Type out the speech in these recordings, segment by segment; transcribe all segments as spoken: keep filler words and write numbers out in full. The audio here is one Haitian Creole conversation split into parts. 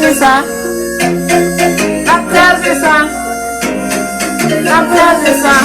Sa, n ap kraze sa, n ap kraze sa.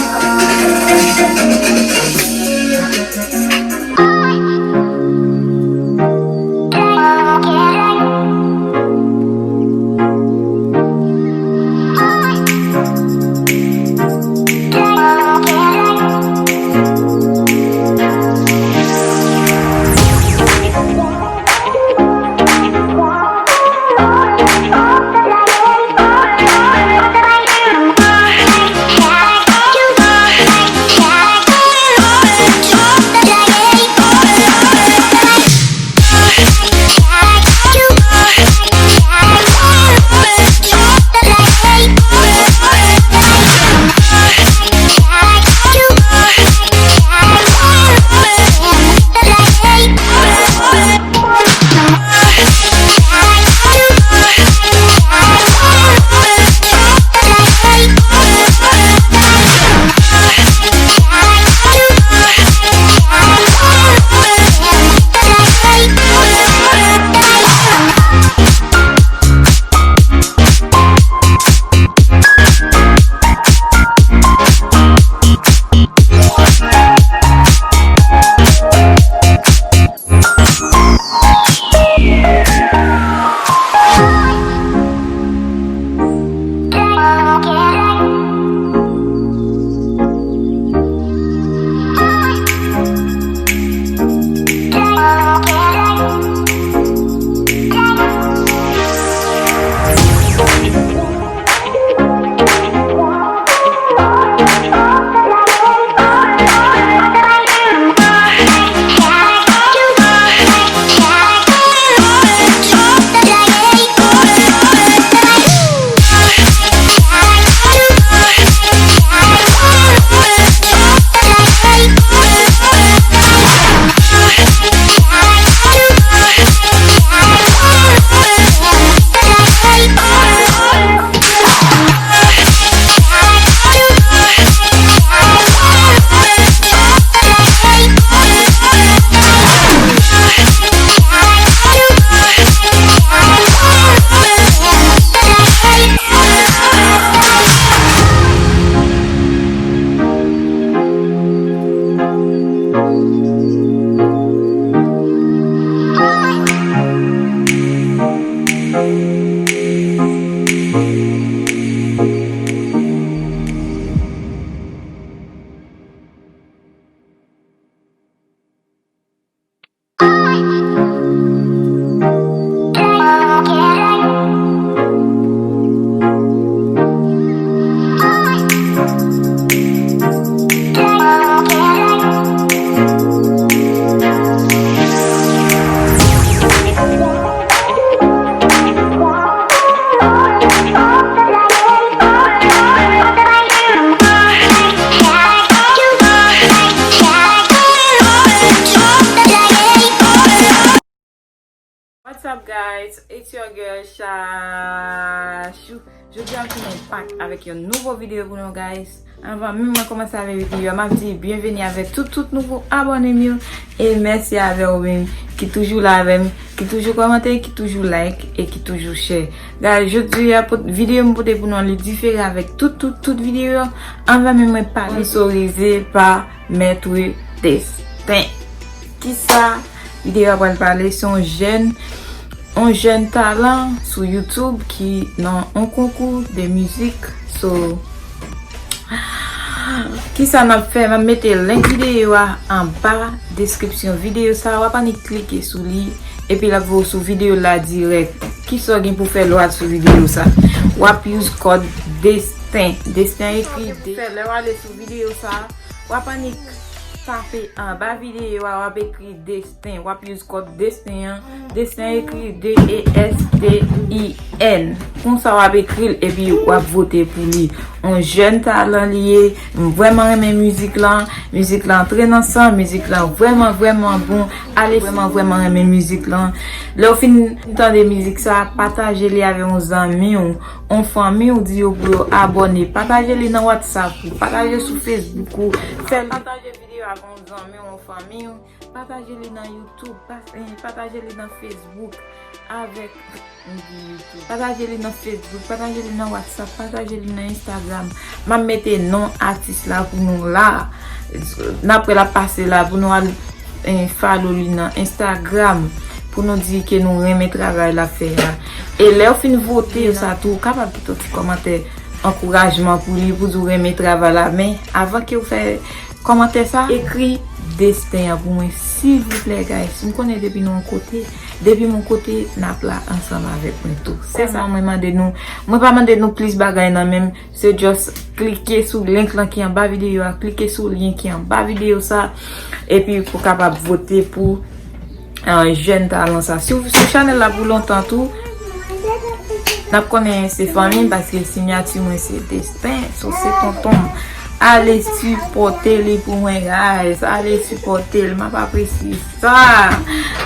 What's up, guys? It's your girl, Chachou. Jodi a m tounen back avèk yon nouvo videyo pou nou, guys. Anvan menm mwen kòmanse avèk videyo a, m ap di byenveni avèk tout, tout nouvo abòne m yo. E mèsi avè w menm ki toujou la avè m, ki toujou kòmante, ki toujou like e ki toujou share. Guys, jodi a, pot-, videyo m pote pou nou an, li diferan avèk tout, tout, tout videyo yo. Anvan menm mwen pale, sponsorize pa Maître Destin. Kisa videyo a pral pale? Se yon jèn, yon jèn talan sou YouTube ki nan yon konkou de mizik. So, kisa n ap fè? M ap mete link videyo a anba deskripsyon videyo sa a. W ap annik klike sou li, epi l ap voye w sou videyo la dirèk. Kisa w gen pou fè lè w al sou videyo sa? W ap use kòd Destin. Destin ekri D. Fè lè w ale sou videyo sa a, w ap annik tape anba videyo a, w ap ekri Destin. W ap use kòd Destin an. Destin ekri D E S T I N. Konsa w ap ekri l epi w ap vote pou li. Yon jèn talan li ye. M vrèman renmen mizik lan. Mizik lan antre nan san. Mizik lan vrèman, vrèman bon. Ale vrèman, vrèman renmen mizik lan. Lè w fin tande mizik sa, pataje li avè yon zanmi w, yon fanmi w, di yo pou yo abòne. Pataje li nan WhatsApp ou, pataje sou Facebook ou. Fè l pataje videyo avè yon zanmi w, yon fanmi w. Pataje li nan YouTube, pa-, eh, pataje li nan Facebook. Avèk, m di YouTube. Pataje li nan Facebook, pataje li nan WhatsApp, pataje li nan Instagram. M ap mete non atis la pou nou la. N ap wè l ap pase la pou nou al, eh, follow li nan Instagram pou nou di ke nou renmen travay l ap fè a. E lè w fin vote sa tou, ou kapab kite yon ti kòmantè ankourajman pou li, pou di w renmen travay la. Men avan ke w fè kòmantè sa, ekri desten an pou mwen, silvouplè, guys. M konnen depi nou yon kote, depi m yon kote, n ap la ansanm avèk mwen tou. Se sa mwen mande nou. Mwen pa mande nou plis bagay nan menm. Se just klike sou link lan ki anba videyo a, klike sou lyen ki anba videyo sa, epi pou kapab vote pou, ah, jèn talan sa. Si w sou chanèl la pou lontan tou, n ap konnen se fanmi m, paske siyati mwen se Destin, so se tonton m. Ale sipòte li pou mwen, guys. Ale sipòte l. M ap apresye sa.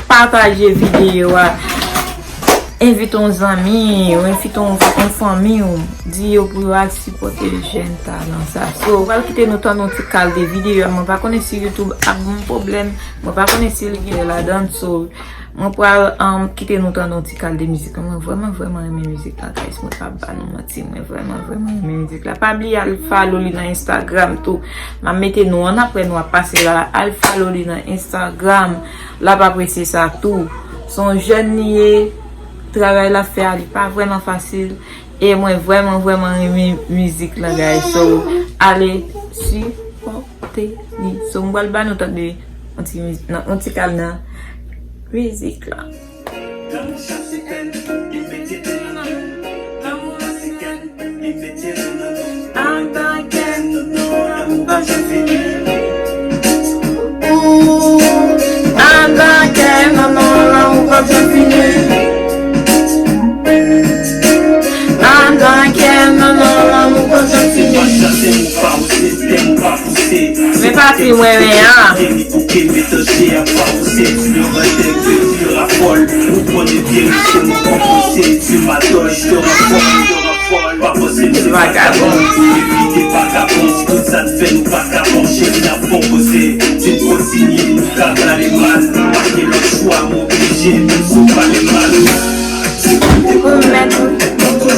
Pataje videyo a. Envite yon zanmi w, envite yon, yon fanmi w. Di yo pou yo al sipòte jèn talan sa. So, m pral kite nou tande yon ti kal de videyo a. Mwen pa konnen si YouTube ap ban m pwoblèm. Mwen pa konnen si li gen ladan. So, mwen pral, um, kite nou tande yon ti kal de mizik la. Mwen vrèman, vrèman renmen mizik la, guys. Mwen pa ba nou manti. Mwen vrèman, vrèman renmen mizik la. Pa bliye al follow li nan Instagram tou. M ap mete non an apre nou ap pase la. Al follow li nan Instagram. L ap apresye sa tou. Se yon jèn li ye. Travay l ap fè a, li pa vrèman fasil. E mwen vrèman, vrèman renmen mizik lan, guys. So, ale sipòte li. So, m pral ba nou tande yon ti miz-, nan, yon ti kal nan mizik lan. Andan kè, non, non, lanmou p ap janm fini. Andan kè, non, non, lanmou p ap janm fini. Andan kè, non, non, lanmou p ap janm fini. Men papi mwen renmen an.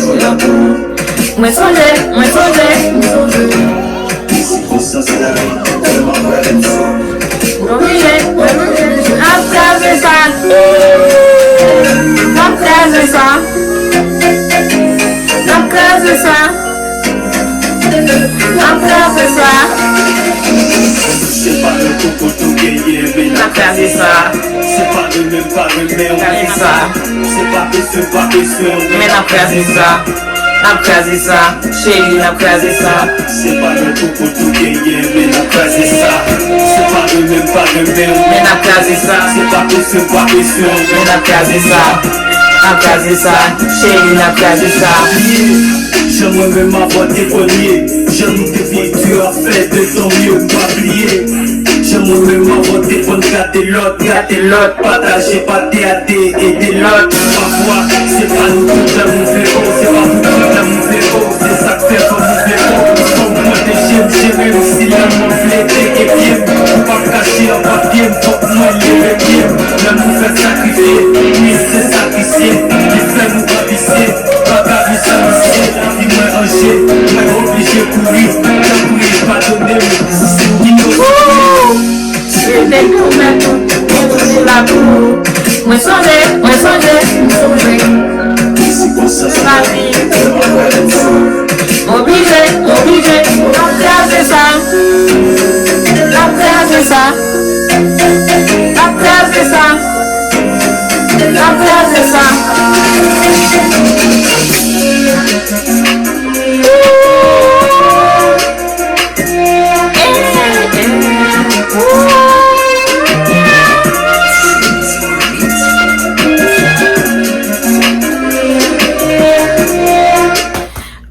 Vagabon. Mwen sonje, mwen sonje, mwen sonje. Oblije, oblije. N ap kraze sa. N ap kraze sa. N ap kraze sa. N ap kraze sa. Se pa yon koko tou genyen, men n ap kraze sa. Se pa renmen m pa renmen w. Kraze sa. Se pa bezwen m pa bezwen w. Men n ap kraze sa. N ap kraze sa. Cheri, n ap kraze sa. Se pa yon koko tou genyen, men n ap kraze sa. Se pa renmen m pa renmen w. Men n ap kraze sa. Se pa bezwen m pa bezwen w. Men n ap kraze sa. N ap kraze sa. Cheri, n ap kraze sa. Jan mwen menm avè w te konn ye, jan nou te viv di a fè de tan mye m pa bliye. Jan mwen menm avè w te konn gade lòt, gade lòt, pataje, pate a de, ede lòt. Pafwa, se pa nou tout lanmou vle o, se pa pou tout lanmou vle o, se sa k fè fanm ou vle o. Fanm mwen te jere m, jere m, si lanmou vle teke pye m, ou p ap kache anba pye m, fòk mwen leve pye m. Lanmou fè sakrifye, wi, se sakrifye, li fè nou pa visye. Pa ka viv san misye, lavi mwen an je, mwen oblije kouri, tanpri padone m, si se inosan. Mwen toujou la pou ou. Mwen sonje, mwen sonje, mwen sonje. Lavi. Oblije, oblije, n ap kraze sa. N ap kraze sa. N ap kraze sa. N ap kraze sa.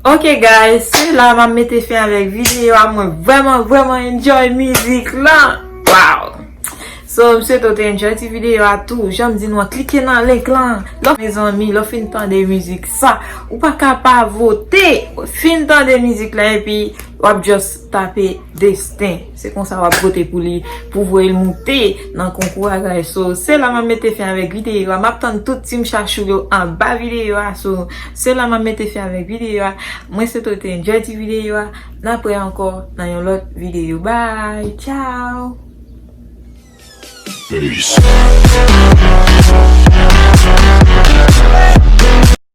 Ok guys, se la m ap mete fen avèk videyo a. Mwen vrèman, vrèman enjoy mizik lan. Wow! So, m swete w te enjoy ti videyo a tou. Jan m di nou an, klike nan link lan. Lè w, mezanmi, lè w fin tande mizik sa, ou pa ka pa vote. Fin tande mizik la epi w ap just tape Destin. Se konsa w ap vote pou li, pou voye l moute nan konkou a, guys. So, se la m ap mete fen avèk videyo a. M ap tann tout team Chachou yo anba videyo a. So, se la m ap mete fen avèk videyo a. Mwen swete w te enjoy ti videyo a. N ap wè ankò nan yon lòt videyo. Bye, ciao. Peace.